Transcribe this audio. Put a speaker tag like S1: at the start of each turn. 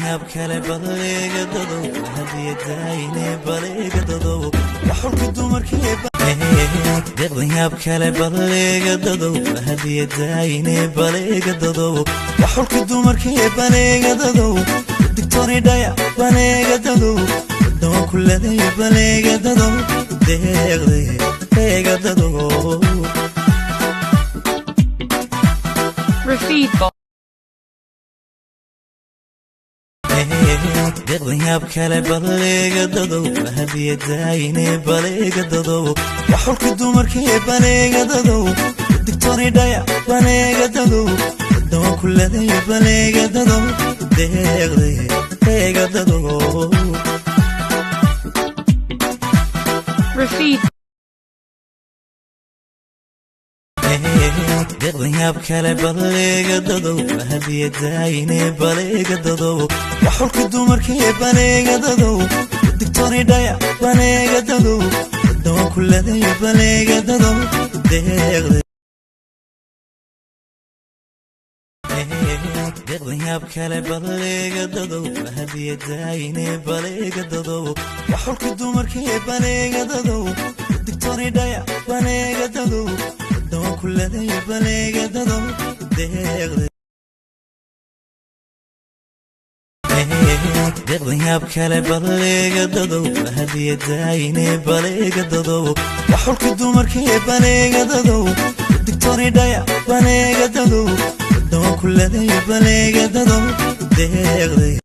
S1: Yaab kale baleegadado, hadiyadayne baleegadado, waxulka dumarkee. Deeqdan yaab kale baleegadado, hadiyadayne baleegadado, waxulka dumarkee baleegadado, digtoonidhaya baleegadado, dawan kuladay baleegadado, deeqday eegadado.
S2: Rafid Bot.
S1: Deeqdan yaab kale baleegadado, hadiyadayne baleegadado, waxulka dumarkee baleegadado, digtoonidhaya baleegadado, dawan kuladay baleegadado, deeqday eegadado.
S2: Rafid.
S1: Deeqdan yaab kale baleegadado, hadiyadayne baleegadado, waxulka dumarkee baleegadado, digtoonidhaya baleegadado, dawan kuladay baleegadado, deeqday. Deeqdan yaab kale baleegadado, hadiyadayne baleegadado, waxulka dumarkee baleegadado, digtoonidhaya baleegadado, dawan kuladay baleegadado, deeqday. Deeqdan yaab kale baleegadado, hadiyadayne baleegadado, waxulka dumarkee baleegadado, digtoonidhaya baleegadado, dawan kuladay baleegadado, deeqday.